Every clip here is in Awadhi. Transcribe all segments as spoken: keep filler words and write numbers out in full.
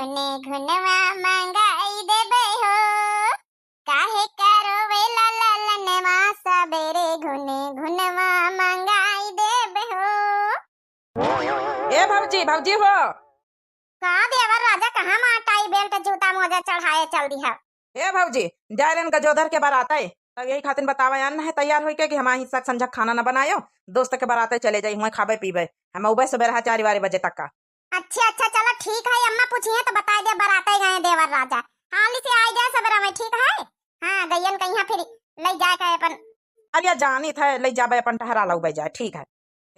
घुने घुनवा मंगाई देबे हो, काहे करोवेला ललनवा सबेरे घुने घुनवा मंगाई देबे हो। ए भौजी, भौजी हो। का देवर राजा, कहाँ माटाई बेल्ट जूता मोजा चढ़ाए चल दिहा? ए भौजी, जाए रहन गजोधर के बराते, तब यही खातिर बतावे आन है तैयार होइके कि हमार हिस्सा के संझा खाना न बनायो, दोस्त के बराते चले जाई, हुआं खाबे पीबे, हम अउबे सबेरहा चार बारह बजे तक का। अच्छा, अच्छा, चलो ठीक है, अम्मा पूछिए तो बताइ दे, बराते गए देवर राजा, हाली से आइ जाए सबेरा में, ठीक है? हाँ, गइयन कहिया फिर लइ जाए के अपन। अरे जानित है, लइ जाबे अपन टहरा लउबे जाए, ठीक है।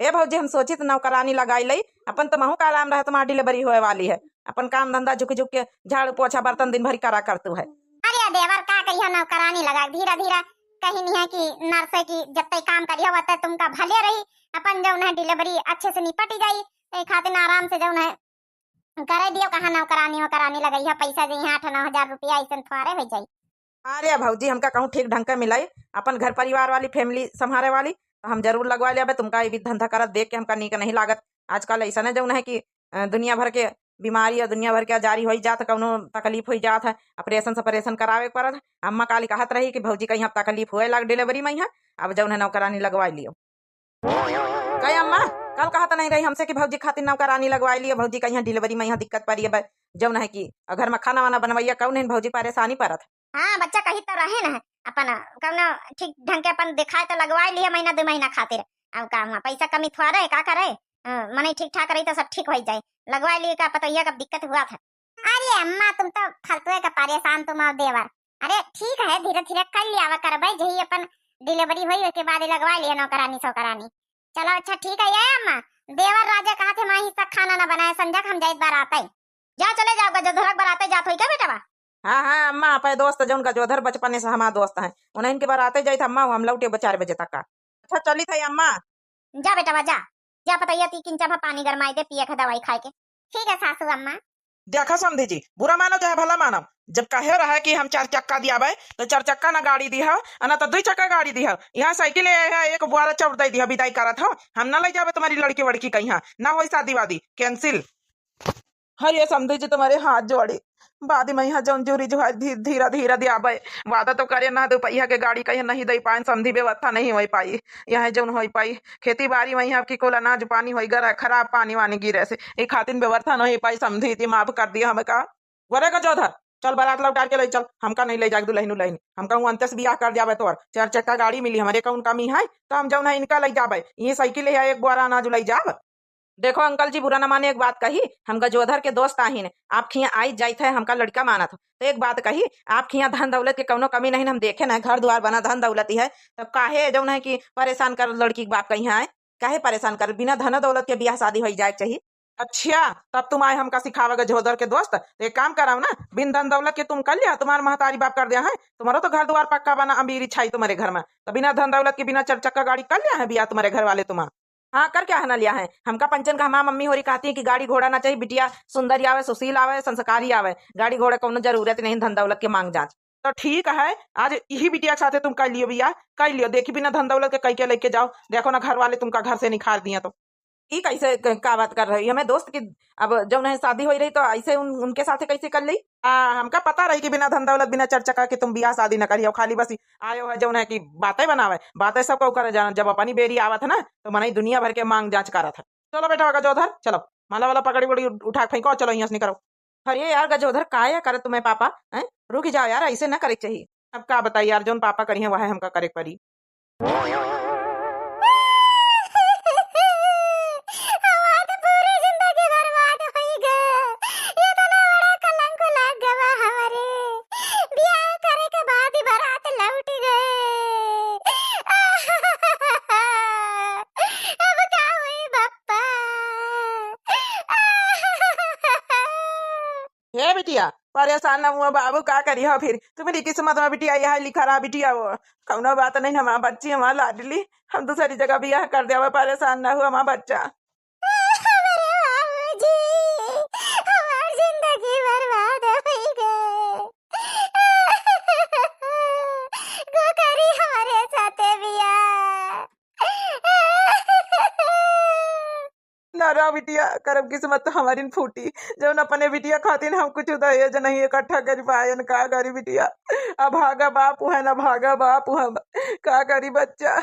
ए भौजी, हम सोचित नौकरानी लगाई लई, अपन तो महू का आराम रहे, तुम्हार delivery होए वाली है, अपन काम धंधा झुक झुक के झाड़ू पोछा बर्तन दिन भरी करा करतू है। अरे देवर का कहियो नौकरानी लगा, धीरे धीरे कहीं नहीं है कि nurse है कि जब तक काम करियो वब तक तुमका भले रही, अपन जौन है delivery अच्छे से निपट जाई, ए खातिर आराम से जौन है करे दियो, कहाँ नौकरानी वोकरानी लगइहा, पैसा जइहा आठ नौ हजार रुपया, अइसन थोड़े होइ जाई। अरे भौजी, हमका कहूँ ठीक ढंग के मिलाई, अपन घर परिवार वाली, family संभारे वाली, तो हम जरूर लगवा लेबे। तुमका ई भी धंधा करत देख के हमका नीक नहीं लागत। आजकल अइसने जौन है कि, अ, दुनिया भर के बीमारी और दुनिया भर के आजारी होई जात, कौनो तकलीफ होई जात है, operation सपरेशन करावे के पड़त है। अम्मा काली कहत रही कि भौजी कहीं अब तकलीफ होए लाग delivery में यहाँ, अब जौन है नौकरानी लगवा लियो। कहे अम्मा, कल कहत नहीं रही हमसे कि भौजी खातिर नौकरानी लगवाई लियो, भौजी कहिया delivery में यहाँ दिक्कत पड़ी है, जौन है कि घर में खाना वाना बनवैया कौन है, भौजी परेशानी पड़त है। हाँ बच्चा, कही तो रहे न, अपन कौनो ठीक ढंग के अपन दिखाए तो लगवाई लियो महीना दो महीना खातिर। अब का हुआ, पैसा कमी थोड़े का करे, अ, मनई ठीक ठाक रही तो सब ठीक होइ जाए, लगवाई लियो का पतोहिया का दिक्कत हुआ था। अरे अम्मा, तुम तो फालतू का परेशान तुम और देवर। अरे ठीक है, धीरे धीरे कर लियावा करबै, जही अपन delivery होई, ओके बाद ही लगवा लिया नौकरानी सौकरानी। चलो अच्छा ठीक है, ये अम्मा, देवर राजा कहा थे, माँ हिस्सा खाना ना बनाए, संझा के हम जाइत बराते। जा चले जाओ, गजोधर के बराते जात होई क्या बेटा बा? हाँ, हाँ अम्मा, अपने दोस्त जौन गजोधर बचपने से हमार दोस्त हैं, उन्हें इनके बराते जाइत अम्मा, हम लौटे चार बजे तक का। अच्छा चलित है अम्मा। जा बेटवा जा, जा पतैया ती किंचा भा पानी गरमाई दे, पिए के दवाई खाए के। ठीक है सासू अम्मा। देखा समधी जी, बुरा मानो चाहे भला मानो, जब कहे रहे कि हम चार चक्का दियाबे, तो चार चक्का ना गाड़ी दिहा, आ ना तो दुई चक्का गाड़ी दिहा। यहाँ साइकिल है, एक बुआरा चाउर दे दिहा, विदाई करत हो। हम ना ले जाबे तुम्हारी लड़की वड़की कहीं, ना होई शादी वादी, cancel। हाँ ये समधी जी, तुम्हारे हाथ जोड़ी, बाद में यहाँ जौन जुरी जुहार धी-, धीरा धीरा दियाबे। वादा तो करे ना, दो पहिया के गाड़ी कहीं नहीं दे पाए, समधी व्यवस्था नहीं हो पाई, यहाँ जौन हो पाई। खेती बारी में यहाँ की कुल अनाज पानी होई गरा, खराब पानी वानी गिरे से, ई खातिर व्यवस्था नहीं पाई। समधी जी माफ कर दिया हमका। वरे गजोधर, चल बारात लौटार के ले चल, हमका नहीं ले जाके दुल्हन उल्हन, हमका हूँ अंते से बियाह कर जाबे तोर, चार चक्का गाड़ी मिली, हमरे कौन कमी है, तो हम जौन है इनका ले जाबे, ये साइकिल है एक बोरा अनाज ले जाब। देखो अंकल जी, बुरा न माने, एक बात कही, हम गजोधर के दोस्त आहिन, आप खियाँ आई जाइत है, हमका लड़का मानत हो, तो एक बात कही, आप खियाँ धन दौलत के कौनो कमी नहीं, हम देखे ना घर द्वार बना धन दौलत ही है, तब काहे जौन है कि परेशान कर लड़की के बाप कहीं आए, काहे परेशान कर, बिना धन दौलत के बियाह शादी होई जाए के चाहिए। अच्छा, तब तुम आए हमका सिखावे गजोधर के दोस्त, तो एक काम कराओ ना, बिन धन दौलत के तुम कर लिया, तुम्हार महतारी बाप कर दिया है, तुम्हारो तो घर द्वार पक्का बना, अमीरी छाई तुम्हारे घर में, तो बिना धन दौलत के बिना चार चक्का गाड़ी कर लिया है बियाह तुम्हारे घर वाले तुम्हार। हाँ, कर क्या है ना लिया है? हमका पंचन का हमार मम्मी होरी कहती है कि गाड़ी घोड़ा ना चाहिए, बिटिया सुंदर आवे, सुशील आवे, संस्कारी आवे, गाड़ी घोड़ा कौनो जरूरत नहीं, धन दौलत के मांग जांच। तो ठीक है, आज यही बिटिया के साथे तुम कर लियो बियाह, कर लियो, देखी बिना धन दौलत के कई के लेके जाओ, देखो ना घर वाले तुमका घर से निकाल दिया तो। ई कैसे क-, का बात कर रही? हमें दोस्त की अब जौन है शादी होई रही तो ऐसे उन, उनके साथे कैसे कर ली? आ, हमका पता रही कि बिना धन दौलत, बिना चार चक्का के तुम बियाह शादी न करियो, खाली बस आयो है जौन है कि बातें बनावे, बातें सब को करे जाना। जब अपनी बेरी आवत है ना, तो मनई दुनिया भर के मांग जांच करत है। चलो बेटा, गजोधर, चलो, माला वाला पकड़ी वड़ी उठा के फेंको, चलो यहाँ से निकलो। अरे यार गजोधर, का या करे तुम्हें पापा, हैं? रुक जाओ यार, ऐसे ना करे के चाहिए। अब का बताई यार, जौन पापा करी हैं, वह हमका करे के पड़ी। हमार तो पूरी जिंदगी बर्बाद होई गए। इतना बड़ा कलंक लग गवा हमरे। बियाह करे के बाद ही बारात लौट गए। अब का होई बप्पा? हे बिटिया, परेशान न हुआ बाबू, का करी हो फिर? तुम्हारी किस्मत में बिटिया यह लिखा रहा बिटिया, वो कौनो बात नहीं, हमार बच्ची हमार लाडली, हम दूसरी जगह बियाह कर देवा, परेशान न हुआ हमार बच्चा। अरे बाबूजी, हमार जिंदगी बर्बाद होई गए। को करी हमारे साथे बियाह। न बिटिया, करब किस्मत तो हमारिन फूटी, जौन अपने बिटिया खातिन हम कुछ दहेज नहीं इकट्ठा करि पाएन। का करी बिटिया, अभागा बाप है ना, भागा बाप है, का करी बच्चा,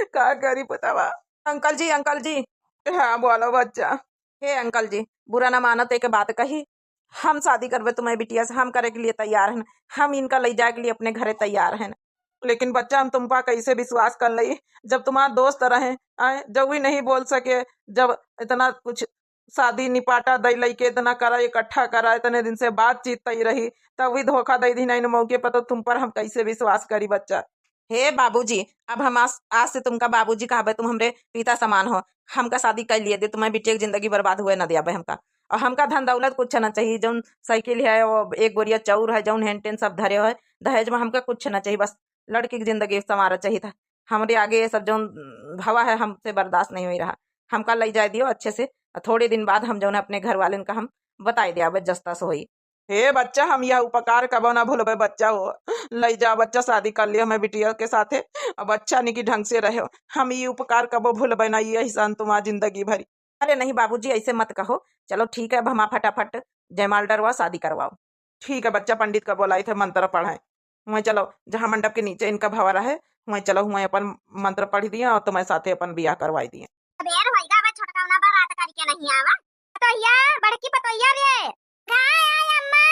का करी पुतवा। अंकल जी, अंकल जी। हाँ, बोलो बच्चा। हे अंकल जी, बुरा ना मानत, एक बात कही, हम शादी करबे तुम्हारे बिटिया से, हम करे के लिए तैयार हैं, हम इनका ले जाए के लिए अपने घरे तैयार हैं। लेकिन बच्चा, हम तुम पा कैसे विश्वास कर लई, जब तुम्हार दोस्त रहे, आए, जौई नहीं बोल सके, जब इतना कुछ शादी निपाटा दई लइके, इतना करा, इकट्ठा करा, इतने दिन से बातचीत तई रही, तब भी धोखा दई दी नहीं मौके पर, तो तुम पर हम कैसे विश्वास करी बच्चा? हे बाबूजी, अब हम आज, आज से तुमका बाबूजी कहबे, तुम हमरे पिता समान हो। हमका शादी कर लिए दे, तुम्हारे बिटिया की जिंदगी बर्बाद हुए ना दियाबे हमका। और हमका धन दौलत कुछ ना चाहिए, जौन साइकिल है, वो एक बोरिया चाउर है, जौन हेन टेन सब धरे है, दहेज में हमका कुछ ना चाहिए, बस लड़की की जिंदगी संवारा चाहिए था। हमरे आगे ये सब जौन भवा है, हमसे बर्दाश्त नहीं हो रहा। हमका ले जाए दियो अच्छे से, और थोड़े दिन बाद हम जौन है अपने घर वाले का हम बताए दिया, बस जस्ता से होई। हे बच्चा, हम यह उपकार कबो ना भूलबे बच्चा हो। ले जा बच्चा, शादी कर लियो हमें बिटिया के साथे। अब अच्छा निकी ढंग से रहो, हम ये उपकार कबो भूलबे ना, ये एहसान तुम्हार जिंदगी भरी। अरे नहीं बाबूजी, ऐसे मत कहो। चलो ठीक है, अब हमार फटाफट जयमाल डरवाओ, शादी करवाओ। ठीक है बच्चा, पंडित का बोलाई थे मंत्र पढ़ाए। हुआं चलो, जहाँ मंडप के नीचे इनका भंवरा है, हुआं चलो, हुआं अपन मंत्र पढ़ दिया और तुम्हारे साथे अपन बियाह करवाई दिए। देर होइगा, अब छोटका ना बारात करके नहीं आवा। पतोहिया, बड़की पतोहिया रे। का है अम्मा?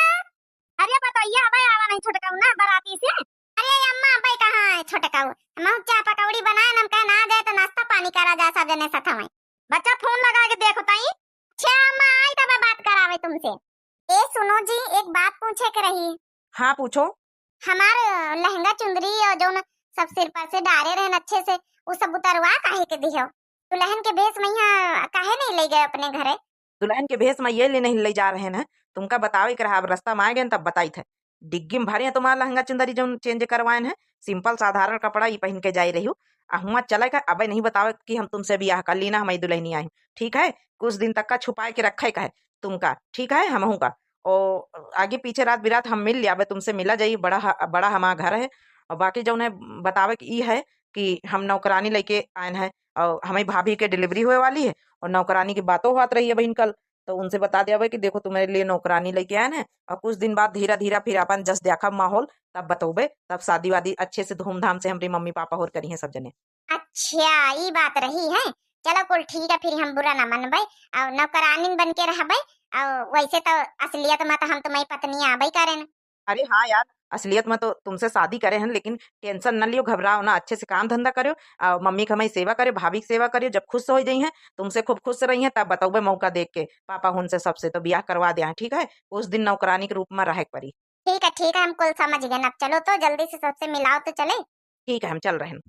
अरे पतोहिया, अबे आवा नहीं छोटका ना बराती से। अरे अम्मा, अबे कहाँ है छोटका? हम चाह पकौड़ी बनाए, हम कहे ना जाए तो नाश्ता पानी करा जा सब जने साथ में। बच्चा फोन लगा के देखो ताई। अच्छा अम्मा, आई तब बात करावे तुमसे। ए सुनो जी, एक बात पूछे के रही। हाँ पूछो। हमार लहंगा चुंदरी और जौन सब सिर पर से डारे रहन अच्छे से, वो सब उतरवा काहे के दिहो? दुल्हन के भेष में यहाँ काहे नहीं ले गए अपने घरे? दुल्हन के भेष में ये ले नहीं ले जा रहे हैं, तुमका बतावे के रहा, अब रास्ता में आ गए तब बताई थे। डिग्गी में भरे हैं तुम्हारा लहंगा चुंदरी जौन चेंज करवाए हैं, सिंपल साधारण कपड़ा ही पहन के जाए रही हो। आ हुआं चले का अबे नहीं बतावे कि हम तुमसे बियाह कर ली ना, हमारी दुल्हनी आई, ठीक है? कुछ दिन तक का छुपाए के रखे का है तुमका, ठीक है? हमहू का ओ आगे पीछे रात बिरात हम मिल लियाबे, तुमसे मिला जाई, बड़ा ह-, बड़ा हमार घर है। और बाकी जौन है बतावे के ई है कि हम नौकरानी लेके आयन है और हमारी भाभी के डिलीवरी होए वाली है और नौकरानी की बातों होत रही है बहन कल, तो उनसे बता दियाबे कि देखो तुम्हारे लिए नौकरानी लेके आयन है और कुछ दिन बाद धीरा धीरा फिर अपन जस देखब माहौल तब बतौबे, तब शादी वादी अच्छे से धूमधाम से हमरी मम्मी पापा होर करी हैं सब जने। अच्छा, ई बात रही है। चलो कुल ठीक है, फिर हम बुरा ना मनबे और नौकरानिन बन के रहबे। और वैसे तो असलियत में तो हम तुम्हारी पत्नी आबे करेन। अरे हाँ यार, असलियत में तो तुमसे शादी करे हैं, लेकिन टेंशन न लियो, घबराओ ना, अच्छे से काम धंधा करो और मम्मी के हमारी सेवा करो, भाभी की सेवा करो। जब खुश हो जाई हैं, तुमसे खूब खुश रही हैं, तब बतौबे मौका देख के पापा हुन से सबसे तो बियाह करवा दिया है, ठीक है? कुछ दिन नौकरानी के रूप में रहे के पड़ी। ठीक है, ठीक है, हम कुल समझ गए। अब चलो तो जल्दी से सबसे मिलाओ तो चले। ठीक है, हम चल रहे हैं।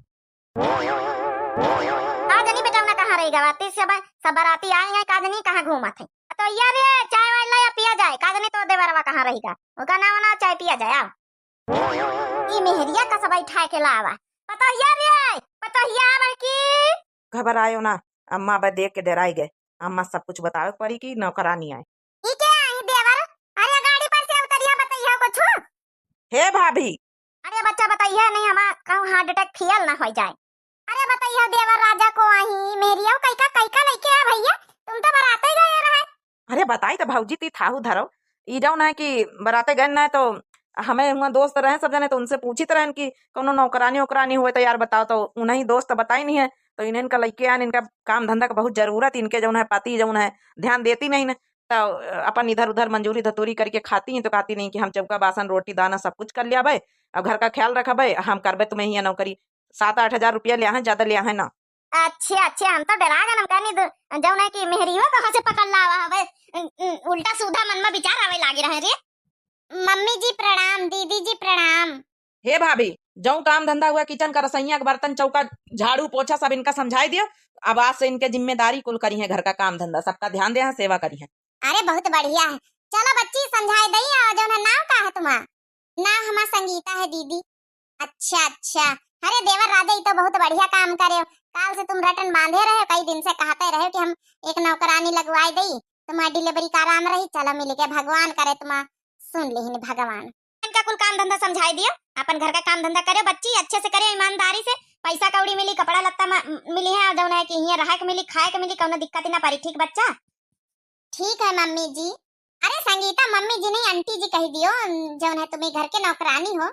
का जनी बेटौना कहाँ रहि गवा? तीस से ब-, सब बराती आए हैं, का जनी कहाँ घूमत है? तो यार ये चाय वाय लाया पिया जाए, का जनी तो देवरवा कहाँ रहिगा? ओका ना ना चाय पिया जाए, आओ। ई मेहरिया का सब बैठा के लावा। पतोहिया रे, पतोहिया बड़की। घबरायो ना, अम्मा बा देख के डराई गए। अम्मा सब कुछ बतावे के पड़ी कि नौकरानी आए। ई के आई देवर? अरे गाड़ी पर से उतरिया, बतैया कुछ। हे भाभी। अरे बच्चा बतैया नहीं, हमार कहूँ heart attack fail ना हो जाए। अरे बतैया देवर राजा को आई, मेहरिया कैका कैका लेके आ भैया, तुम तो बराते गए रहे। अरे बताई तो भौजी ती थाहू धरो, ई जौन है कि बराते गए ना तो हमें हुआं दोस्त रहे सब जने, तो उनसे पूछित रहन कि कौनो नौकरानी ओकरानी हुए तो यार बताओ, तो उन्हीं दोस्त बताई नहीं है, तो इन्हन का लइके आन, इनका काम धंधा का बहुत जरूरत, इनके जौन है पति जौन है ध्यान देती नहीं न, तो अपन इधर उधर मंजूरी धतूरी करके खाती हैं, तो कहती नहीं कि हम चौका बासन रोटी दाना सब कुछ कर लियाबे, अब घर का ख्याल रखबे, हम करबे तुम्हें हियां नौकरी, सात आठ हजार रुपया लिया है, ज्यादा लिया है ना। अच्छे अच्छे, हम तो डरा गए, हम कहनी दु-, जौन है कि मेहरियो कहाँ से पकड़ लावा हवे, उ-, उ-, उल्टा सीधा मन में विचार आवे लागे रहे रे। मम्मी जी प्रणाम, दीदी जी प्रणाम। हे भाभी, जौन काम धंधा हुआ, किचन का रसोइया के बर्तन चौका झाड़ू पोछा सब इनका समझाई दियो। अब आज से इनके जिम्मेदारी कुल करी है, घर का काम धंधा सबका ध्यान दे हैं, सेवा करी है। अरे बहुत बढ़िया है। चलो बच्ची समझाई दई, और जौन है नाम का है तुम्हारा? नाम हमार संगीता है दीदी। अच्छा अच्छा। अरे देवर राजा, ई तो बहुत बढ़िया काम करे। काल से तुम रटन बांधे रहे, कई दिन से कहते रहे कि हम एक नौकरानी लगवाई दई, तुम्हारी डिलीवरी का आराम रही। चलो मिल के भगवान करे तुम्हारा सुन लिहिन भगवान। इनका कुल काम धंधा समझाई दियो, अपन घर का काम धंधा करे बच्ची, अच्छे से करे, ईमानदारी से, पैसा कौड़ी मिली, कपड़ा लत्ता म-, मिली है, और जौन है कि हियाँ रहे के मिली, खाए के मिली, कौनो दिक्कत ही ना पड़ी। ठीक बच्चा? ठीक है मम्मी जी। अरे संगीता, मम्मी जी नहीं, आंटी जी कह दियो, जौन है तुम्ही घर के नौकरानी हो।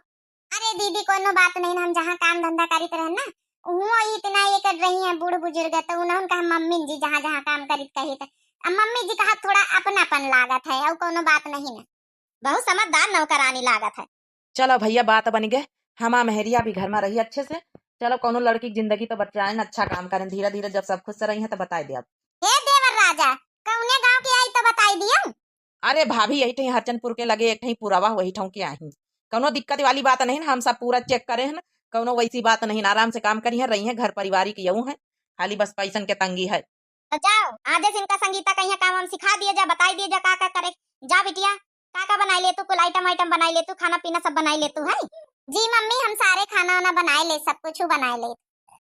अरे दीदी, कोनो बात नहीं ना, हम जहाँ काम धंधा करित रहन ना, उहुओ इतना ये कर रही हैं बूढ़ बुजुर्ग, तो उन्होंने कहा मम्मी जी जहाँ जहाँ काम करित कही थे। अब मम्मी जी कहा थोड़ा अपनापन लागत है, और कोनो बात नहीं ना। बहुत समझदार नौकरानी लागत है। चलो भैया, बात बन गए, हमा मेहरिया भी घर में रही अच्छे से। चलो, कोनो लड़की की जिंदगी तो बचाएन, अच्छा काम करें, धीरे धीरे जब सब खुश रही हैं तो बताई दे अब। हे देवर राजा, कौने गाँव के आई तो बताई दियो। अरे भाभी, यही ठही हरचंदपुर के लगे एक ठही पुरवा, वही ठाँव के आई। कौनो दिक्कत वाली बात नहीं, हम सब पूरा check करे हैं, कौनो वैसी बात नहीं, आराम से काम करी है, रही है, घर पारिवारिक यहू है, खाली बस पैसन के तंगी है। तो जाओ, आजे से इनका संगीता का यहाँ काम हम सिखा दिए जा, बताई दिए जा का का करे। जा बिटिया, का का बनाई ले तू, कुल item item बनाई ले तू, खाना पीना सब बनाई ले तू है। जी मम्मी, हम सारे खाना वाना बनाए ले, सब कुछ बनाए ले।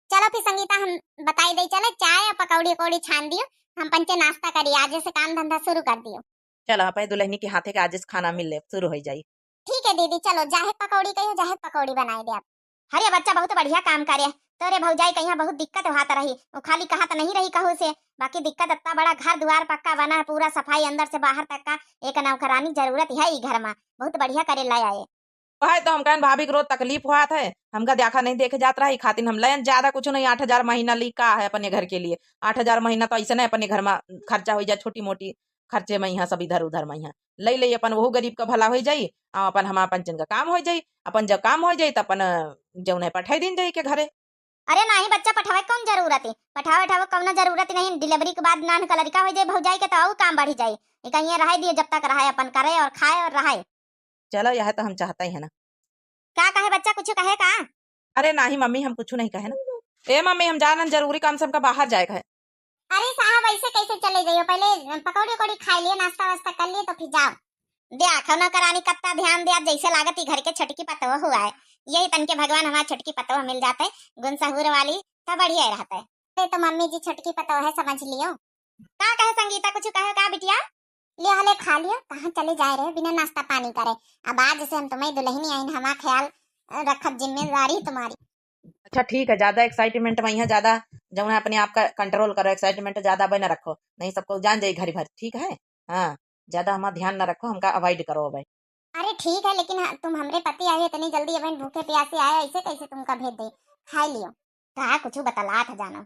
चलो फिर संगीता, हम बताई दे, चले चाय और पकौड़ी उकौड़ी छान दियो, हम पंचे नाश्ता करी, आजे से काम धंधा शुरू कर दियो। चलो, अपने दुल्हनी के हाथे के आजे से खाना मिल ले, शुरू हो जाई। ठीक है दीदी, चलो जाहे पकौड़ी कहियो, जाहे पकौड़ी बनाई दे आप। अरे बच्चा, बहुत बढ़िया काम करे। तोरे भौजाई के यहाँ बहुत दिक्कत होत रही, वो खाली कहत नहीं रही कहू से, बाकी दिक्कत इतना बड़ा, घर दुआर पक्का बना है, पूरा सफाई अंदर से बाहर तक का, एक नौकरानी जरूरत है ई घर में, बहुत बढ़िया करे ले आए। वह तो हम कहन भाभी के रोज तकलीफ होत है, हमका देखा नहीं देखे जात रहा, ई खातिर हम लेन ज्यादा कुछ नहीं, आठ हजार महीना ली का है अपने घर के लिए, आठ हजार महीना तो ऐसे नहीं अपने घर में खर्चा हो जाए, छोटी मोटी खर्चे में यहाँ सब इधर उधर में यहाँ ले ले अपन, वहू गरीब का भला हो जाई, आ अपन हमार पंचन का काम हो जाई, अपन जब काम हो जाई तो अपन जौन है पठाई दिन जाई के घरे। अरे नाही बच्चा, पठावे के कौन जरूरत है, पठावे उठावे के कौनो जरूरत नहीं, delivery के बाद नान का लड़का हो जाए भौजाई के तो और काम बढ़ी जाई। ये कहीं रहे दिए, जब तक रहे अपन करे और खाए और रहे। चलो, यह तो हम चाहते ही है ना। का कहे बच्चा, कुछ कहे का? अरे नाही मम्मी, हम कुछ नहीं कहे ना। ए मम्मी, हम जाना जरूरी काम से हमका बाहर जाए के है। अरे साहब, ऐसे कैसे चले जाइयो? पहले पकौड़ी उकौड़ी खाई लिए, नाश्ता वास्ता कर लिए तो फिर जाओ। देखो नौकरानी कत्ता ध्यान दिया, जैसे लागत ही घर के छोटकी पतोह हुआ है। यही तन के भगवान हमार छोटकी पतोह मिल जाते, गुण सहूर वाली, तो बढ़िया रहते। अरे तो मम्मी जी छोटकी पतोह है, समझ लियो। का कहे संगीता, कुछ कहे का बिटिया? लिया ले खा लियो, कहाँ चले जाए रहे बिना नाश्ता पानी करे। अब आज से हम तुम्हारी दुल्हनी आइन, हमार ख्याल रखब, जिम्मेदारी तुम्हारी। अच्छा ठीक है, ज्यादा excitement में यहाँ ज्यादा जौन है अपने आप का control करो, excitement ज्यादा बे न रखो, नहीं सबको जान जाई घरी भर, ठीक है? हाँ, ज्यादा हमार ध्यान न रखो, हमका avoid करो अबे। अरे ठीक है, लेकिन हाँ, तुम हमरे पति आए इतनी जल्दी, अबे भूखे प्यासे आए, ऐसे कैसे तुमका भेज दे? खाई लियो। का कुछ बतलात है जानो।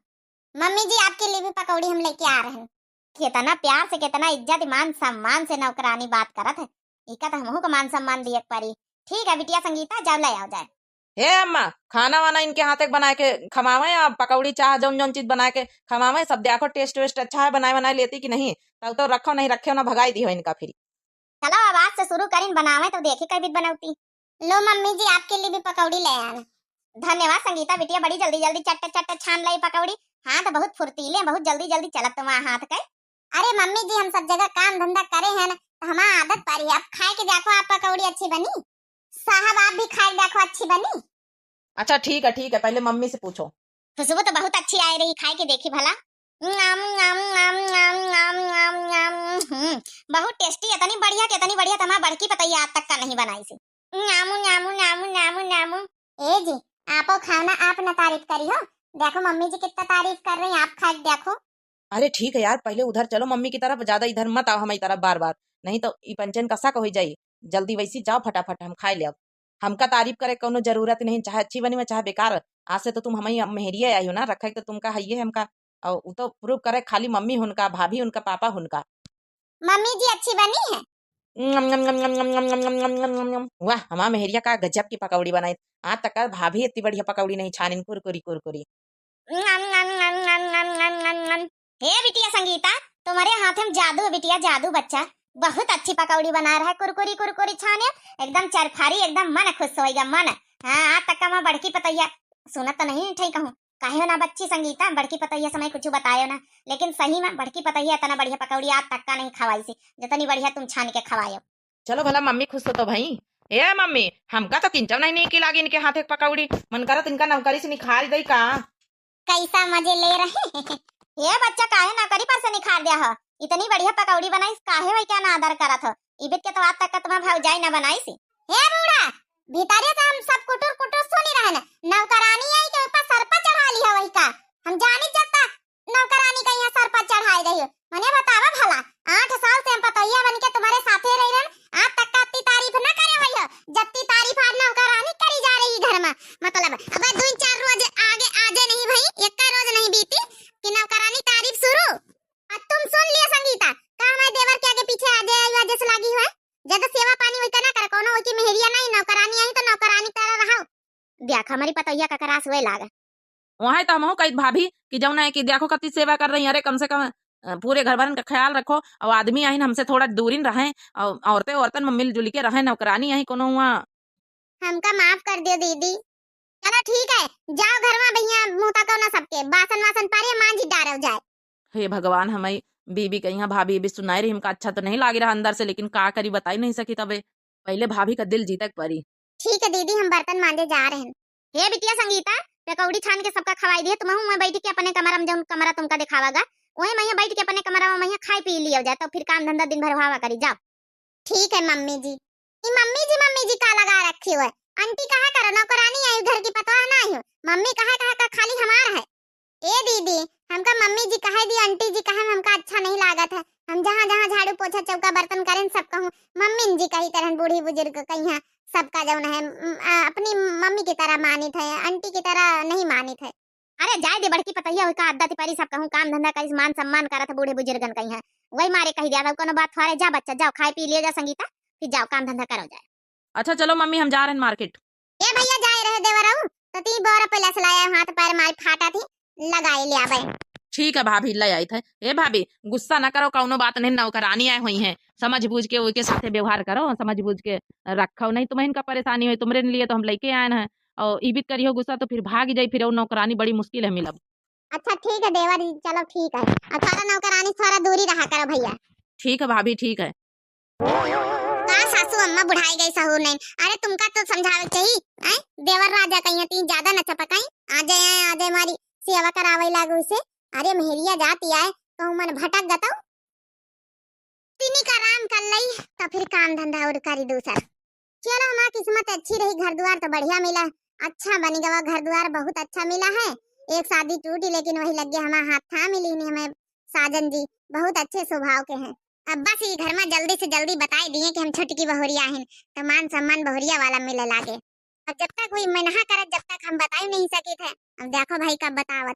मम्मी जी, आपके लिए भी पकौड़ी हम लेके आ रहे हैं। कितना प्यार से, कितना इज्जत, मान सम्मान से नौकरानी बात करत है। इका तो हमहू को मान सम्मान दिए के पड़ी। ठीक है बिटिया संगीता, जाओ ले आओ जाए। हे अम्मा, खाना वाना इनके हाथे के बनाए के खवावे, आ पकौड़ी चाह जौन जौन चीज बनाए के खवावे, सब देखो taste वेस्ट अच्छा है, बनाए बनाए लेती कि नहीं, तब तो रखो, नहीं रखे ना भगाई दियो इनका फिर। चलो अब आज से शुरू करीन बनावे तो देखी कई बिध बनौती। लो मम्मी जी, आपके लिए भी पकौड़ी ले आन। धन्यवाद संगीता बिटिया, बड़ी जल्दी जल्दी चट चट छान लाई पकौड़ी। हाथ बहुत फुर्तीले, बहुत जल्दी जल्दी चलत तुम्हारा हाथ के। अरे मम्मी जी, हम सब जगह काम धंधा करे हैं ना, तो हमारा आदत पड़ी है। अब खाए के देखो आप पकौड़ी अच्छी बनी। साहब आप भी खाए के देखो अच्छी बनी। अच्छा ठीक है, ठीक है, पहले मम्मी से पूछो। खुशबू तो बहुत अच्छी आए रही, खाए के देखी भला। नाम, नाम, नाम, नाम, नाम, नाम, नाम। हम्म, बहुत tasty, इतनी बढ़िया, कितनी बढ़िया, तुम्हारा बड़की पतैया आज तक का नहीं बनाई सी। नामू, नामू, नामू, नामू, नामू। ए जी, आपो खाओ ना, आप ना तारीफ करी हो। देखो मम्मी जी कितना तारीफ कर रही हैं, आप खा के देखो। अरे ठीक है यार, पहले उधर चलो मम्मी की तरफ, ज्यादा इधर मत आओ हमारी तरफ बार बार, नहीं तो ई पंचन कसा का हो जाई। जल्दी वैसी जाओ फटाफट, हम खाए ले अब। हमका तारीफ करे कौनो जरूरत नहीं, चाहे अच्छी बनी में चाहे बेकार। आज से तो तुम हमारी मेहरिया आई हो ना, रखे तो तुमका है ये हमका। और वो तो prove करे खाली मम्मी हुनका, भाभी हुनका, पापा हुनका। मम्मी जी अच्छी बनी है। वाह, हमार मेहरिया का गजब की पकौड़ी बनाई। आज तक का भाभी इतनी बढ़िया पकौड़ी नहीं छानिन, कुरकुरी कुरकुरी। हे बिटिया संगीता, तुम्हारे हाथ में जादू है बिटिया, जादू। बच्चा बहुत अच्छी पकौड़ी बना रहा है, कुरकुरी कुरकुरी छाने, एकदम चरफारी, एकदम मन खुश होएगा मन। हाँ, आज तक का हमार बड़की पतैया, सुनत तो नहीं ठीक कहूँ, काहे हो ना बच्ची संगीता, बड़की पतैया समय कुछ बतायो ना, लेकिन सही में बड़की पतैया इतना बढ़िया पकौड़ी आज तक का नहीं खवाई सी, जितनी बढ़िया तुम छान के खवायो। चलो भला मम्मी खुश हो तो भई। ए मम्मी, हमका तो किंचव नहीं नीकी लागी इनके हाथे के पकौड़ी, मन करत इनका नौकरी से निकाल दई का। कैसा मजे ले रहे। ए बच्चा, काहे नौकरी पर से निकाल दिया हो? इतनी बढ़िया पकौड़ी बनाई, काहे वही क्या ना आदर करत हो? इबित के तो आज तक का तुम्हार भौजाई ना बनाई सी। हे बूढ़ा, भीतरे से हम सब कुटुर कुटुर सुनी रहे न। नौकरानी आई के ऊपर सरपंच है वही का। हम जानी जब तक नौकरानी का यहाँ सर पर चढ़ाए रही हो। मने बतावा भला, आठ साल से हम पतोहिया बन के तुम्हारे साथे रह रहन, आज तक का अत्ती तारीफ न करे हुई हो, जत्ती तारीफ आज नौकरानी करी जा रही घर में। मतलब, अब दो चार रोज आगे आजे नहीं भई, एक रोज नहीं बीती कि नौकरानी तारीफ शुरू। अब तुम सुन लिया संगीता, का हमारे देवर के आगे पीछे आजे आई, आजे से लागी हुआ है? ज्यादा सेवा पानी वही का ना कर, कोनो वही की मेहरिया नहीं, नौकरानी आई तो नौकरानी तरह रहो। देख, हमारी पतोहिया का करास हुए लागे। वहाँ तो हमहू कहित भाभी कि जौन है कि देखो कत्ती सेवा कर रही, अरे कम से कम, अ, पूरे घर भरन का ख्याल रखो, और आदमी आहिन हमसे थोड़ा दूरिन रहें, और औरतें औरतन में मिलजुल के रहें, नौकरानी आही कोनो हुआ। हमका माफ कर दियो दीदी। चलो ठीक है, जाओ घर में भैया मुँह तको ना सबके, बासन वासन पारे मांझी डारव जाए। हे भगवान, हमारी बीबी कहिया भाभी भी सुनाई रही, हमका अच्छा तो नहीं लागी रहा अंदर से, लेकिन का करी बताई नहीं सकी तबे। पहले भाभी का दिल जीते के परी। ठीक है दीदी, हम बर्तन मांजे जा रहे हैं। हे बिटिया संगीता, पकौड़ी छान के सबका खवाई दिए, तुम वहीं बैठ के अपने कमरा में, जौन कमरा तुमका दिखावागा, वहीं मैं बैठ के अपने कमरा में मैं खाई पी लिया जाए, तो फिर काम धंधा दिन भर हवा करी जाओ। ठीक है मम्मी जी। ई मम्मी जी, मम्मी जी का लगा रखी हुआ है? आंटी कहा करो, नौकरानी आई, घर की पतोह ना आई हो। मम्मी कहा कहा का खाली हमार है। ए दीदी, हमका मम्मी जी कहे दी, आंटी जी कहे में हमका अच्छा नहीं लागत है। हम जहाँ जहाँ झाड़ू पोछा चौका बर्तन करें सब कहूँ मम्मी जी कही तरह बूढ़ी बुजुर्ग कहिया सबका जौन है, म, आ, अपनी मम्मी की तरह मानित है, आंटी की तरह नहीं मानित है। अरे जाए दे बड़की पतोहिया, ओका आदत परी सब कहूँ काम धंधा करिस मान सम्मान करत है बूढ़े बुजुर्गन कहिया। वही मारे कही दिया था, कोनो बात थोड़े जा बच्चा जाओ खाए पी लियो जा संगीता, फिर जाओ काम धंधा करो जाए। अच्छा चलो मम्मी हम जा रहे हैं मार्केट। ए भैया जाए रहे देवरऊ, तो ती बोरा पहले से लाया हाथ पैर मारी फाटा थी, लगाए ले आवे। ठीक है भाभी, ले आई थे। ए भाभी, गुस्सा ना करो, कौनो बात नहीं, नौकरानी आए हुई हैं, समझ बूझ के उनके साथे व्यवहार करो, समझ बूझ के रखो, नहीं तुम्हें इनका परेशानी हुई, तुम्हारे लिए तो हम लेके आए हैं, और इबित करियो गुस्सा तो फिर भाग जाई, फिर वो नौकरानी बड़ी मुश्किल है मिलब। अच्छा ठीक है देवर जी, चलो ठीक है, और थोड़ा नौकरानी थोड़ा दूरी रहा करो भैया। ठीक है भाभी, ठीक है। का सासू अम्मा बुढ़ाई गई सहूर नहीं? अरे तुमका तो समझावे के चाहिए, हैं? देवर राजा कहीं ती ज्यादा न चपकाई, आ जाए, आ जाए हमारी सेवा करावे लागू से। अरे मेहरिया जाती आए, कहूँ मन भटक गतऊ। तिनी का आराम कर लई, तो फिर काम धंधा और करी दूसर। चलो हमार किस्मत अच्छी रही, घर द्वार तो बढ़िया मिला, अच्छा बनी गवा घर द्वार, बहुत अच्छा मिला है। एक शादी टूटी लेकिन वही लग गया हमार हाथ था मिली नहीं हमें साजन जी, बहुत अच्छे स्वभाव के हैं। अब बस ये घर में जल्दी से जल्दी बताई दिए कि हम छोटकी बहुरिया हैं, तो मान सम्मान बहुरिया वाला मिले लागे। अब जब तक कोई मना करत, जब तक हम बताई नहीं सके थे। अब देखो भाई कब बतावत।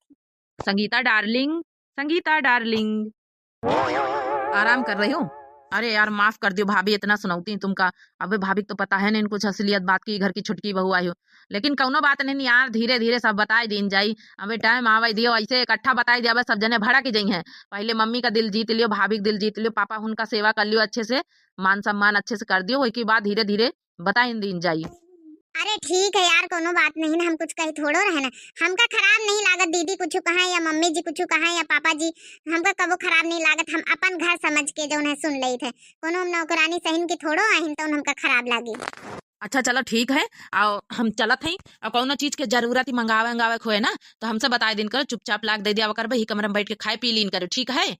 संगीता डार्लिंग, संगीता डार्लिंग। आराम कर रही हो? अरे यार, माफ कर दियो भाभी, इतना सुनौती तुमका। अबे भाभी को तो पता है नहीं कुछ असलियत बात की, घर की छुटकी बहू आई हो। लेकिन कौनो बात नहीं यार, धीरे धीरे सब बताए दीन जाई। अबे टाइम आवे दियो, ऐसे इकट्ठा बताए दिया, अबे सब जने भड़क जाई हैं। पहले मम्मी का दिल जीत लियो, भाभी का दिल जीत लियो, पापा उनका सेवा कर लियो अच्छे से, मान सम्मान अच्छे से कर दियो, उसके बाद धीरे धीरे बताइन दीन जाई। अरे ठीक है यार, कोनो बात नहीं ना, हम कुछ कही थोड़ो रहे ना। हमका खराब नहीं लागत दीदी कुछ कहा या मम्मी जी कुछ कहा या पापा जी, हमका कबो खराब नहीं लागत। हम अपन घर समझ के जौन है सुन लेत है, कोनो हम नौकरानी सहिन की थोड़ो आहिन तौन हमका खराब लागी। अच्छा चलो ठीक है, आओ हम चलत हई, और कोनो चीज के जरूरत ही मंगावे अंगावे के होए ना तो हमसे बताए दिन करो, चुपचाप लाग दे दिया करबे, ही कमरे में बैठ के खाए पी लीन करो, ठीक है?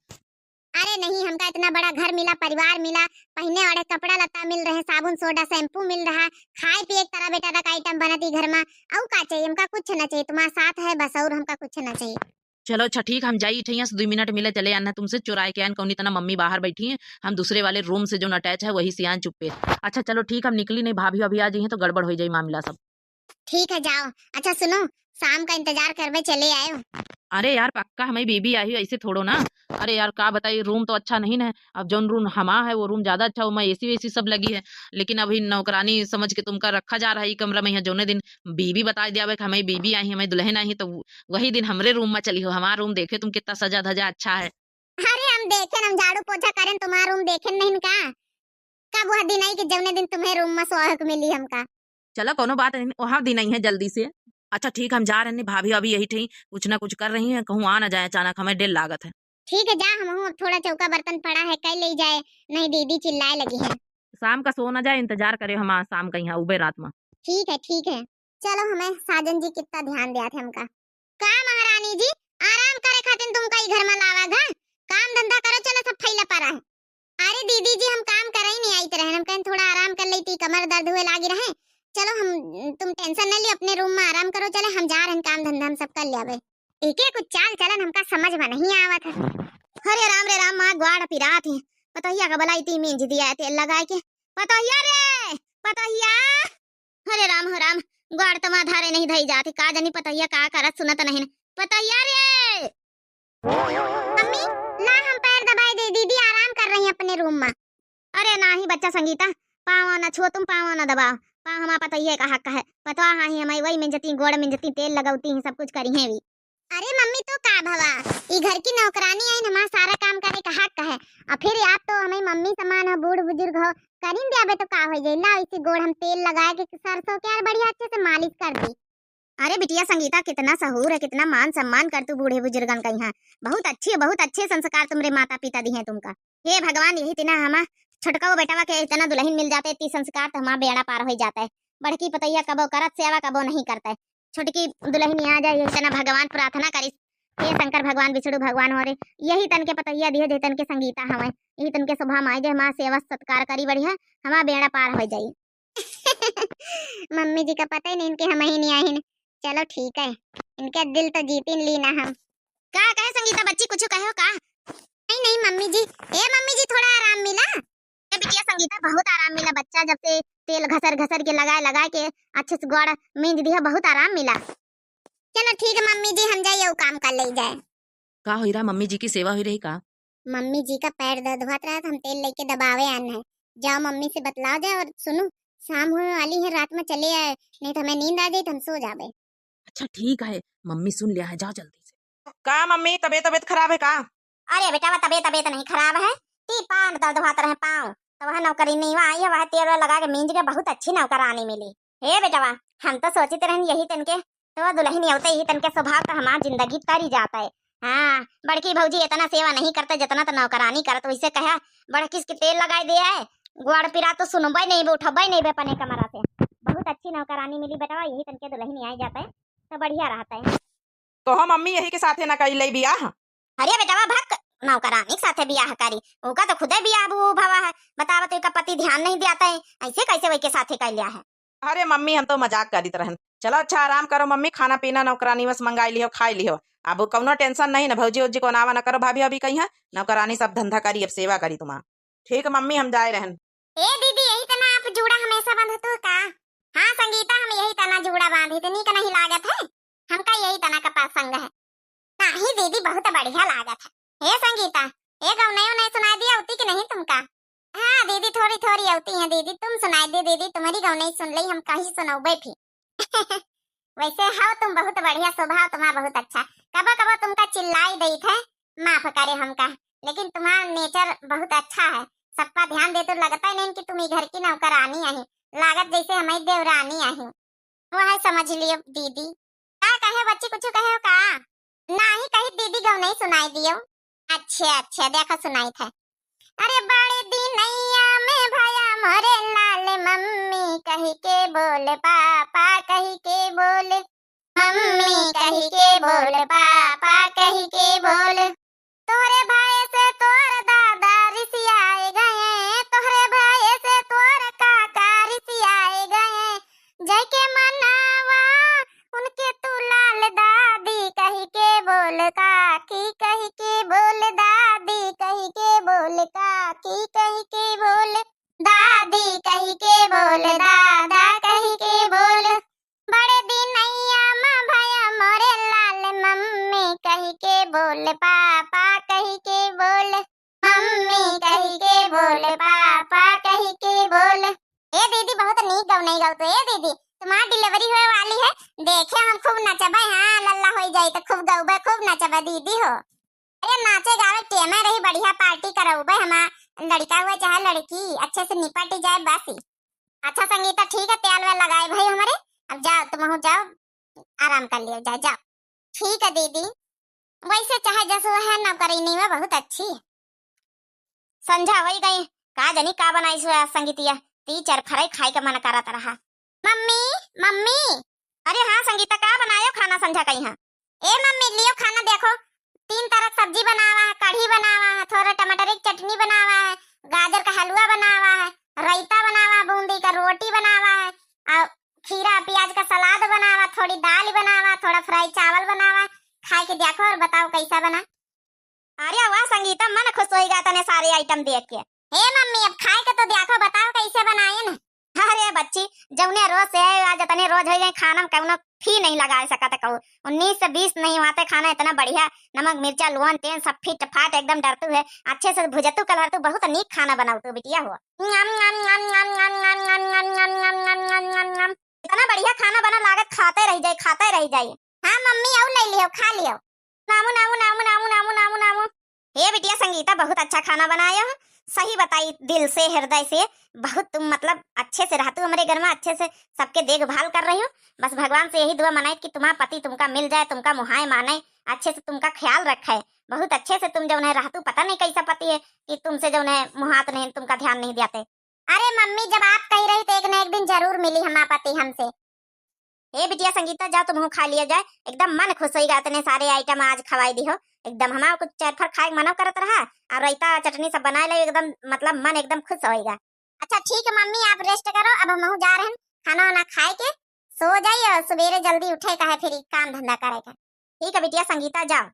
अरे नहीं, हमका इतना बड़ा घर मिला, परिवार मिला, पहने वाले कपड़ा लत्ता मिल रहे, साबुन सोडा शैम्पू मिल रहा, खाए पिए के तरह बेटा तक आइटम बनत ही घर में, अउ का चाहिए हमका? कुछ ना चाहिए, तुम्हारा साथ है बस, और हमका कुछ ना चाहिए। चलो अच्छा ठीक, हम जाई ठैया से दुई मिनट मिले चले आना तुमसे, चुराए के आन कौनी तना मम्मी बाहर बैठी हैं, हम दूसरे वाले रूम से जो अटैच है वही से आन चुप्पे। अच्छा चलो ठीक, हम निकली नहीं, भाभी अभी आ जाइए तो गड़बड़ हो जाए मामला सब। ठीक है, जाओ। अच्छा सुनो, शाम का इंतजार करबे चले आयो। अरे यार, पक्का हमारी बीबी आई, ऐसे थोड़ो ना। अरे यार, का बताई, रूम तो अच्छा नहीं ना। अब जौन रूम हमा है, वो रूम ज्यादा अच्छा, वो में एसी वेसी सब लगी है। लेकिन अभी नौकरानी समझ के तुमका रखा जा रहा है ई कमरा में। यहाँ जौने दिन बीबी बताई दिया कि हमारी बीबी आई, हमारी दुल्हन आई, तो वो-, वही दिन हमरे रूम में चली हो। हमारा रूम देखे तुम कितना सजा धजा अच्छा है। अरे हम देखे, हम झाड़ू पोछा करें, तुम्हारा रूम देखे नहीं का? कब वह दिन आई कि जौने दिन तुम्हें रूम में सोहक मिली हमका? चलो, कोनो बात नहीं, वहाँ दिन आई है जल्दी से। अच्छा, ठीक, हम जा रहे हैं, भाभी अभी यही ठही कुछ ना कुछ कर रही हैं, कहूँ आ ना जाए अचानक, हमें डर लागत है। ठीक है, जा, हम अब थोड़ा चौका बर्तन पड़ा है, कल ले जाए, नहीं दीदी चिल्लाए लगी है। शाम का सो ना जाए, इंतजार करे हम आज शाम का यहाँ उबे रात में। ठीक है, ठीक है, चलो, हमें साजन जी कितना ध्यान दिया थे हमका। का महारानी जी, आराम करे खातिर तुमका ई घर में लावा घा? काम धंधा करो, चलो सब फैला पड़ा है। अरे दीदी जी, हम काम करे ही नहीं आइत रहन, हम कहें थोड़ा आराम कर लेती, कमर दर्द हुए लागी रहे। चलो हम, तुम टेंशन न लियो, अपने रूम में आराम करो, चले हम जा रहन, काम धंधा हम सब कर लियाबे। एके कुछ चाल चलन हमका समझ में नहीं आवत है। अरे राम रे राम, माँ ग्वाड़ पिरात है। पतोहिया का बोलाई ती मींज दिया है तेल लगाए के। पतोहिया रे, पतोहिया। अरे राम हो राम, ग्वाड़ तो माँ धारे नहीं धई जाती, का जानी पतोहिया का करत सुनत नहीं। पतोहिया रे। मम्मी, ला हम पैर दबाई दे, दीदी आराम कर रही हैं अपने रूम में। अरे नाही बच्चा संगीता, पाँव ना छुओ तुम, पाँव ना दबाओ, पाँव हमार पतोहिया का हक है, पतवा हाँ ही हमारी वही मिंजती, गोड़ मिंजती, तेल लगौती हैं, सब कुछ करी हैं भी। अरे मम्मी तो का भवा, ई घर की नौकरानी है, हमार सारा काम करे का हक है, और फिर आप तो हमारी मम्मी समान हो, बूढ़ बुजुर्ग हो, करीन द्याबे तो का हो जाई, लाओ इसी गोड़ हम तेल लगाए के सरसों के यार बढ़िया अच्छे से मालिश कर दी। अरे बिटिया संगीता, कितना सहूर है, कितना मान सम्मान कर तू बूढ़े बुजुर्गन का यहाँ। बहुत अच्छे, बहुत अच्छे संस्कार तुमरे माता पिता दिए हैं तुमका। हे भगवान, यही तिना हमा छोटका वो बेटवा के इतना दुल्हन मिल जाते, इतनी संस्कार तो हमारा बेड़ा पार हो जाता है। बड़की पतैया कबो करत सेवा, कबो नहीं करता है। छोटकी दुल्हन आ जाए, यही तना भगवान प्रार्थना करिस, हे शंकर भगवान, विष्णु भगवान हो रे, यही तन के पतैया दिए, जे तन के संगीता हवे, यही तन के शोभा माई, जे हमारा सेवा सत्कार करी बढ़िया, हमारा बेड़ा पार हो जाई। मम्मी जी का पता ही नहीं इनके हम ही नहीं आहिन। चलो ठीक है, इनके दिल तो जीतिन ली ना हम। का कहे संगीता बच्ची, कुछ कहे हो का? नहीं नहीं मम्मी जी, ए मम्मी जी थोड़ा आराम मिला। ए बिटिया संगीता बहुत आराम मिला बच्चा, जब से तेल घसर घसर के लगाए लगाए के अच्छे से गोड़ मींज दिया, बहुत आराम मिला। चलो ठीक है मम्मी जी, हम जाइए वो काम कर ले जाए। का होई रहा, मम्मी जी की सेवा होई रही का? मम्मी जी का पैर दर्द होत रहा, हम तेल लेके दबावे आन है। जाओ मम्मी से बतलाओ जाए, और सुनो, शाम होने वाली है, रात में चले आए, नहीं तो हमें नींद आ जाए तो हम सो जावे। अच्छा ठीक है, मम्मी सुन लिया है, जाओ जल्दी से। का मम्मी, तबीयत, तबीयत खराब है का? अरे बेटा, वो तबीयत, तबीयत नहीं खराब है, ती पाँव दर्द होत रहे, पाँव, तो वह नौकरानी आई है, वह तेल वेल लगा के मींज के बहुत अच्छी नौकरानी मिली। हे बेटवा, हम तो सोचित रहन यही तनके तो दुल्हन अउते ही तनके स्वभाव तो हमार जिंदगी तरी जात है। हाँ, बड़की भौजी इतना सेवा नहीं करते जितना तो नौकरानी करत, वैसे कहा बड़किस के तेल लगाए दे है, गोड़ पिरा तो सुनबे नहीं बे, उठबे नहीं बे अपने कमरा से। बहुत अच्छी नौकरानी मिली बेटवा, यही तनके दुल्हन आई जाते तो बढ़िया रहता है। तो हम मम्मी यही के साथे ना कई ले बियाह। अरे बेटवा भक, नौकरानी के साथे बियाह करी, ओका तो खुदे बियाह बू भवा है, बतावा तो एका पति ध्यान नहीं दियाता है, ऐसे कैसे वही के साथे कर लिया है? अरे मम्मी, हम तो मजाक करित रहन। चलो अच्छा, आराम करो मम्मी, खाना पीना नौकरानी बस मंगाई लिहो, खाई लिहो। अब कौनो tension नहीं ना, भौजी उजी को नावा ना करो, भाभी अभी कही है, नौकरानी सब धंधा करी, अब सेवा करी तुम्हार। ठीक मम्मी, हम जाए रहन। ए दीदी, यही तना आप जूड़ा हमेशा बांधत हो का? हाँ संगीता, हम यही तना जूड़ा बांधी थे, नीक नहीं लागत है, हमका यही तना का पसंद है। नाही दीदी, बहुत बढ़िया लागत है। हे संगीता, ए गौनई उनई सुनाई दिया अउती कि नहीं तुमका? हाँ दीदी, थोड़ी थोड़ी अउती है दीदी, तुम सुनाई दे दीदी, तुम्हारी गौनई सुन ली, हम कहीं सुनौबे फिर। वैसे हो तुम बहुत बढ़िया, स्वभाव तुम्हारा बहुत अच्छा। कबो कबो तुमका चिल्लाई देत है, माफ करे हमका, लेकिन तुम्हारा nature बहुत अच्छा है। सबका ध्यान देते लगता ही नहीं कि तुम ई घर की नौकरानी आही, लागत जैसे हमारी देवरानी आही। वह समझ लियो दीदी। का कहे बच्ची, कुछ कहे हो का? नाही कही दीदी, गौनई सुनाई दियो। अच्छे अच्छे, देखो सुनाई थे। अरे बड़े दिनैया में भया मोरे लाल, मम्मी कही के बोल, पापा कही के बोल, मम्मी कही के बोल, पापा कही के बोल। तोहरे भय से तोर दादा रिसियाए गए, तोहरे भय से तोर काका रिसियाए गए। जय के मनावा उनके तू लाल, दादी कही के बोल, काकी कही के बोल, दादी कही के बोल, काकी कही के बोल, दादी कही के बोल, दादा कही के बोल। बड़े दिनैया मा भया मोरे लाल, मम्मी कही के बोल, पापा कही के बोल, मम्मी कही के बोल, पापा कही के बोल। ए दीदी, बहुत नीक गौनई गौत हो। ए दीदी, तुम्हार delivery होए वाली है, देखे हम खूब नचबे, हाँ, लल्ला होई जाई तो खूब गौबे, खूब नचबे दीदी हो। अरे नाचे गावे के टेमे रही, बढ़िया party करौबे हमार लड़का हुए चाहे लड़की, अच्छे से निपट जाए बस ही। अच्छा संगीता, ठीक है, तेल वेल लगाए भाई हमारे, अब जाओ, तुम जाओ, आराम कर लियो जाए, जाओ। ठीक है दीदी, वैसे चाहे जसो है नौकरानी वा बहुत अच्छी है। संझा होई गई, का जानी का बनाई सो आज संगीतिया, ती चरफराई खाए के मन करत रहा। मम्मी, मम्मी। अरे हाँ संगीता, का बनायो खाना संझा कई हाँ? ए मम्मी, लियो खाना देखो, तीन तरह के सब्जी बनावा है, कढ़ी बनावा है, थोड़ा टमाटर की चटनी बनावा है, गाजर का हलवा बनावा है, रायता बनावा, बूंदी का रोटी बनावा है, और खीरा प्याज का सलाद बनावा, थोड़ी दाल बनावा, थोड़ा fry चावल बनावा। खाए के देखो और बताओ कैसा बना। अरे वाह संगीता, मन खुश होइगा तने सारे item देख के। हे मम्मी, अब खाए के तो देखो, बताओ कैसे बनाए न। अरे बच्ची, जौने रोज से है, आज इतने रोज होइ गए, खाना में कौनो फी नहीं लगाए सकत कहू। उन्नीस से बीस नहीं हुआ ते खाना इतना बढ़िया, नमक मिर्चा लुअन तेन सब फिट फाट एकदम डरतू है, अच्छे से भुजतू कलहर तू, बहुत नीक खाना बनाऊ तू बिटिया हो। इतना बढ़िया खाना बना लागत, खाते रह जाए, खाते रह जाए। हाँ मम्मी, अउ ले लियो, खा लियो। नामू, नामू, नामू, नामू, नामू, नामू, नामू। हे बिटिया संगीता, बहुत अच्छा खाना बनाए हो। सही बताई, दिल से, हृदय से, बहुत तुम मतलब अच्छे से रहतू हमरे घर में, अच्छे से सबके देखभाल कर रही हो। बस भगवान से यही दुआ मनाई कि तुम्हारा पति तुमका मिल जाए, तुमका मुहाए माने, अच्छे से तुमका ख्याल रखे। बहुत अच्छे से तुम जौन है रहतू, पता नहीं कैसा पति है कि तुमसे जौन है मुहात नहीं, तुमका ध्यान नहीं देते। अरे मम्मी, जब आप कही रही तो एक न एक दिन जरूर मिली हमारा पति हमसे। हे बिटिया संगीता, जाओ तुमहू खा लिया जाए, एकदम मन खुश होइगा, इतने सारे item आज खवाई दी हो। एकदम हमारा कुछ चरफर खाए के मनो करत रहा, और रायता चटनी सब बनाए लो, एकदम मतलब मन एकदम खुश होइगा। अच्छा ठीक है मम्मी, आप rest करो, अब हमहू जा रहे हैं, खाना वाना खाए के सो जाई और सवेरे जल्दी उठे का है, फिर ई काम धंधा करे का। ठीक है बिटिया संगीता, जाओ।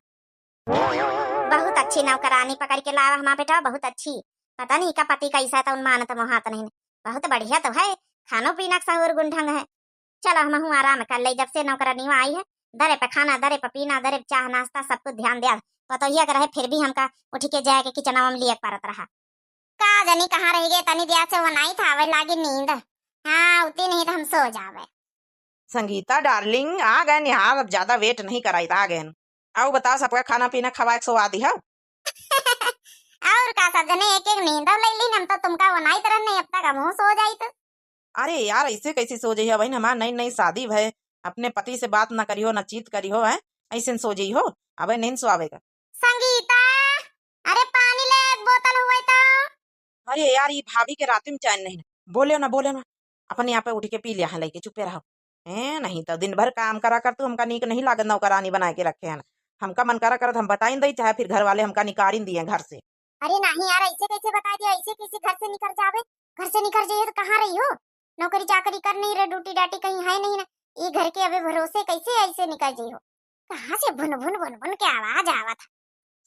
बहुत अच्छी नौकरानी पकड़ के लावा हमार बेटा, बहुत अच्छी। पता नहीं का पति कैसा है, तो उन मानत मोहात नहीं। बहुत बढ़िया तो है, खानो पीना का सहूर गुण ढंग है। चलो हमहू आराम कर ले, जब से नौकरानी आई है, दरे पे खाना, दरे पे पीना, दरे पे चाह नाश्ता, सब कुछ ध्यान दिया। पतोहिया के रहे, फिर भी हमका उठ के जाए के किचनवा में लिए परत रहा। का जानी कहाँ रह गए, तनी दिया से वो नहीं था, आवे लागी नींद। हाँ, उती नहीं तो हम सो जावे। संगीता डार्लिंग, आ गए निहार, अब ज्यादा वेट नहीं कराई, आ गए। आओ बताओ, सबका खाना पीना खवाए के सोवा दी हो। और का, सब जने एक एक नींद ले ली, हम तो तुमका बनाइत रहने, अब तक हमहू सो जाइत। अरे यार, ऐसे कैसे सो जइहो बहन, हमार नई नई शादी भय, अपने पति से बात ना करिहो, ना चीत करिहो, है ऐसे सो जइहो, अबे नींद सो आवेगा। संगीता, अरे पानी ले, एक बोतल हुए तो। अरे यार, ये भाभी के रात में चैन नहीं, बोले ना, बोले ना, अपने आप उठ के पी लिया है लेके, चुपे रहो। ए, नहीं तो दिन भर काम करा कर तू, हमका नीक नहीं लागत, नौकरानी बना के रखे हैं। हमका मन करा करत हम बताइन दई, चाहे फिर घर वाले हमका निकारिन दिए घर से। अरे नहीं यार, ऐसे कैसे बता दिया, ऐसे कैसे घर से निकल जावे? घर से निकल जाइए तो कहाँ रही हो? नौकरी चाकरी कर नहीं रहे, ड्यूटी डाटी कहीं है नहीं ना, ये घर के अबे भरोसे कैसे ऐसे निकल जाइए हो? कहाँ से भुन भुन भुन भुन के आवाज आवत है?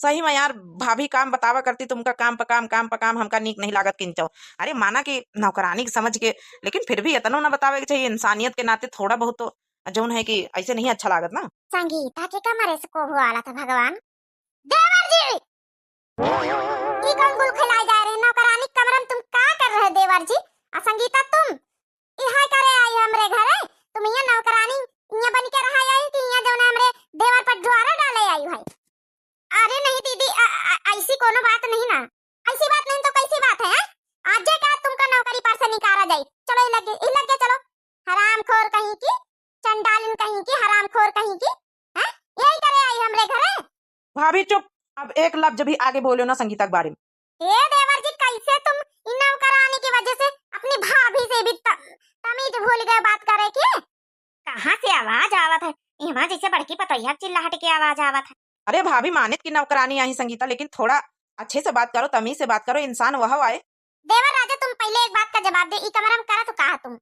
सही में यार, भाभी काम बतावा करती तुमका, काम प काम, काम प काम, हमका नीक नहीं लागत किंचो। अरे माना कि नौकरानी के समझ के, लेकिन फिर भी इतनो ना बतावे के चाहिए, इंसानियत के नाते थोड़ा बहुत तो जौन है कि ऐसे नहीं अच्छा लागत ना। संगीता के कमरे से को हुआ आला था भगवान। देवर जी, ई कौन गुल खिलाए जा रहे हैं? नौकरानी के कमरा में तुम का कर रहे देवर जी? आ संगीता तुम इहाँ करे आई हमरे घरे? तुम यहाँ नौकरानी यहाँ बन के रहा आई कि यहाँ जौन हमरे देवर पर ज्वारा डाले आई है? अरे नहीं दीदी, अ-, अ-, ऐसी कोनो बात नहीं ना। ऐसी बात नहीं तो कैसी बात है, हैं? आज जे का तुमका नौकरी पर से निकाला जाई। चलो, ई लगे, ई लगे चलो। हरामखोर कहीं की, चंडालिन कहीं की, हरामखोर कहीं की, हैं? यही करे आई हमरे घरे? भाभी चुप, अब एक लफ्ज भी आगे बोलो ना संगीता के बारे में। ए देवर जी, कैसे तुम इन नौकरानी की वजह से अपनी भाभी से भी त-, तमीज भूल गए बात करे के? कहाँ से आवाज आवत है? इहमा जैसे बड़की पतोहिया के चिल्लाहट के आवाज आवत है। अरे भाभी, मानित की नौकरानी आई संगीता, लेकिन थोड़ा अच्छे से बात करो, तमीज से बात करो, इंसान वह आए। देवर राजा, तुम पहले एक बात का जवाब दे, ई कमरा में करत का है तुम?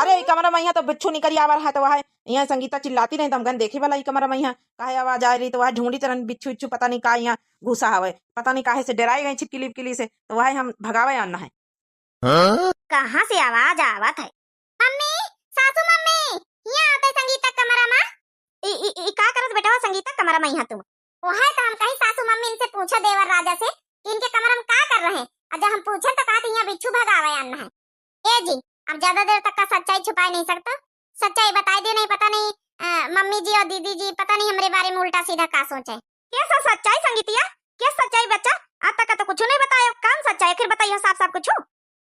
अरे, ई कमरा में यहाँ तो बिच्छू निकरी आवा रहा, तो वह यहाँ संगीता चिल्लाती रही, तो हम कहन देखे वाला ई कमरा में यहाँ काहे आवाज आ रही, तो वह ढूंढी तरन बिच्छू इच्छू पता नहीं का यहाँ घुसा हवे, पता नहीं काहे से डराई गई छिपकली विपकली से, तो वह हम भगावे आना है। हाँ? कहाँ से आवाज आवत है? मम्मी, सासू मम्मी, यहाँ आते संगीता कमरा में। ई, ई, ई का करत बेटवा संगीता कमरा में यहाँ तुम? वो है तो हम कहीं सासू मम्मी इनसे पूछो देवर राजा से कि इनके कमरा में का कर रहे हैं। और जब हम पूछे तो कहा कि यहाँ बिच्छू भगावे आना है। ए जी, अब ज्यादा देर तक का सच्चाई छुपाई नहीं सकता, सच्चाई बताई दे नहीं, पता नहीं, अ, मम्मी जी और दीदी जी पता नहीं हमरे बारे में उल्टा सीधा का सोचे। कैसा सच्चाई संगीतिया? क्या सच्चाई बच्चा? आज तक का तो कुछ नहीं बताया, कौन सच्चाई? आखिर बताइए साफ साफ कुछ।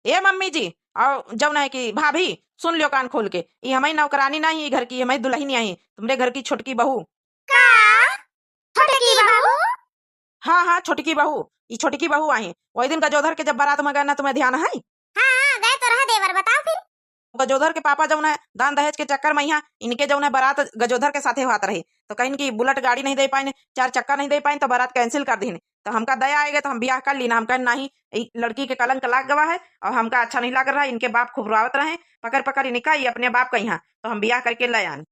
ए मम्मी जी, और जौन है कि भाभी, सुन लियो कान खोल के, ई हमारी नौकरानी नहीं, ई घर की हमारी दुल्हनिया ही, तुमरे घर की छोटकी बहू। का? छोटकी बहू? हाँ, हाँ, छोटकी बहू, ई छोटकी बहू आई। वही दिन गजोधर के जब बारात में गए ना, तुम्हें ध्यान है? हाँ, हाँ, गए तो रहा देवर, बताओ फिर। गजोधर के पापा जौन है, दान दहेज के चक्कर में यहाँ इनके जौन है बारात गजोधर के साथे होत रही, तो कहिन कि बुलेट गाड़ी नहीं दे पाइन, चार चक्का नहीं दे पाइन, तो बारात cancel कर दीन। तो हमका दया आएगा, तो हम ब्याह कर ली ना। हम कहन, "नहीं, ई लड़की के कलंक लाग गवा है और हमका अच्छा नहीं लाग रहा है।" इनके बाप खूब रोवत रहे, "पकड़, पकड़ इनका, ये अपने बाप का यहाँ।" तो हम ब्याह करके ले आन।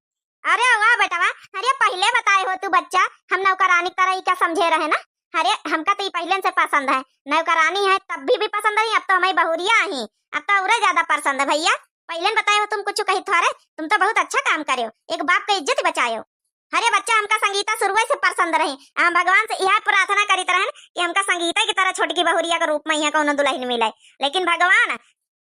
अरे वाह बेटवा, अरे पहिले बताए हो तू बच्चा, हम नौकरानी की तरह ही का समझे रहे ना। अरे हमका तो ई पहिले से पसंद है, नौकरानी है तब भी, भी पसंद रही, अब तो हमारी बहुरिया ही, अब तो और ज्यादा पसंद है भैया। पहिले बताए हो तुम कुछ कही थोरे, तुम तो बहुत अच्छा काम करे हो, एक बाप का इज्जत बचाए हो। अरे बच्चा, हमका संगीता शुरुए से पसंद रही। हम भगवान से यह प्रार्थना करित रहन कि हमका संगीता की तरह छोटकी बहुरिया के रूप में यहाँ कौनो दुल्हन मिले, लेकिन भगवान,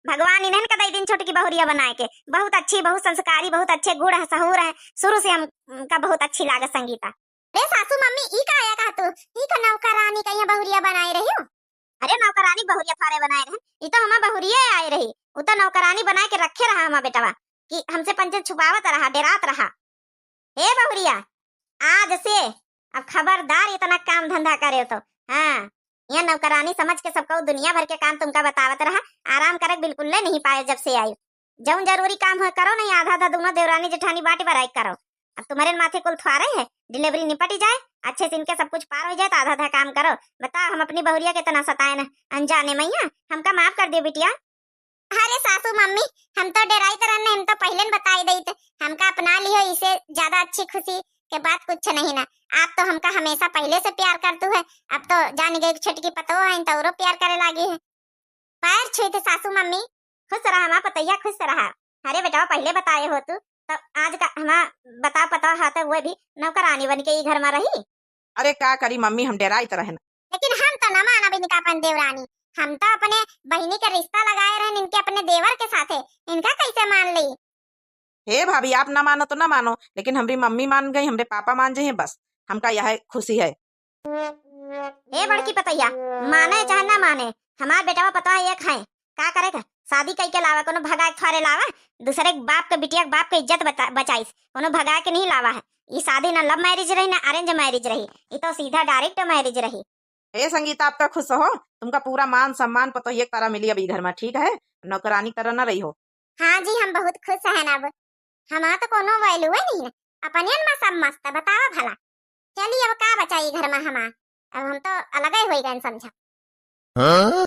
भगवान इन्हन का दई दिन छोटकी बहुरिया बनाए के। बहुत अच्छी, बहुत संस्कारी, बहुत अच्छे गुण है, सहूर है। शुरू से हमका बहुत अच्छी लागत संगीता। अरे सासू मम्मी, ई का आया कहा तू? ई का नौकरानी का यहाँ बहुरिया बनाए रही हो? अरे नौकरानी बहुरिया थारे बनाए रहे, ई तो हमार बहुरिया आए रही। उ तो नौकरानी बनाए के रखे रहा हमार बेटवा, कि हमसे पंचे छुपावत रहा, डेरात रहा। हे बहुरिया, आज से अब खबरदार इतना काम धंधा करे तो। हाँ, यह नौकरानी समझ के सबको दुनिया भर के काम तुमका बतावत रहा, आराम करे बिल्कुल ले नहीं पाए जब से आई। जौन जरूरी काम हो करो, नहीं आधा आधा दोनों देवरानी जेठानी बाटी बराई करो। अब तुम्हारे माथे कुल थ्वारे है, डिलीवरी निपट ही जाए, अच्छे से इनके सब कुछ पार हो जाए तो आधा आधा काम करो। बताओ हम अपनी बहुरिया के इतना सताए न, अनजाने मैया, हमका माफ कर दियो बिटिया। अरे सासू मम्मी, हम तो डेराइत रहने, हम तो पहिले न बताई देइत, हमका अपना लियो, इसे ज्यादा अच्छी खुशी के बात कुछ नहीं ना। आप तो हमका हमेशा पहिले से प्यार करतू है, अब तो जान गए कि छोटकी पतोह है तो औरो प्यार करे लागी है। पैर छुई थे सासू मम्मी। खुश रहा हमार पतैया, खुश रहा। अरे बेटवा पहिले बताए हो तू, तो आज का हमार बताओ पतोह है तो वो भी नौकरानी बन के ई घर में रही। अरे का करी मम्मी, हम डेराइत रहन। लेकिन हम तो ना मानब इनका अपन देवरानी, हम तो अपने बहिनी के रिश्ता लगाए रहन इनके अपने देवर के साथे, इनका कैसे मान ली? हे भाभी, आप ना मानो तो ना मानो, लेकिन हमरी मम्मी मान गई, हमरे पापा मान जाए, बस हमका यह खुशी है। ए बड़की पतैया, माने चाहे ना माने, हमार बेटवा पतवा एक है, का करे का? शादी कई के लावा, कोनो भगा के थोरे लावा, दूसरे के बाप के बिटिया के बाप के इज्जत बता-, बचाइस, कोनो भगा के नहीं लावा है। ई शादी ना लव मैरिज रही ना अरेंज मैरिज रही, ई तो सीधा डायरेक्ट मैरिज रही। ए संगीता, आपका खुश हो, तुमका पूरा मान सम्मान पतोहिए के तरह मिली अभी घर में, ठीक है? नौकरानी की तरह ना रही हो। हाँ जी, हम बहुत खुश हैं अब। हमार तो कोनो वैल्यू है नहीं, अपने में सब मस्त, बतावा भला। चली अब का बचाई घर में हमार, अब हम तो अलग ही हो गए समझा। हाँ?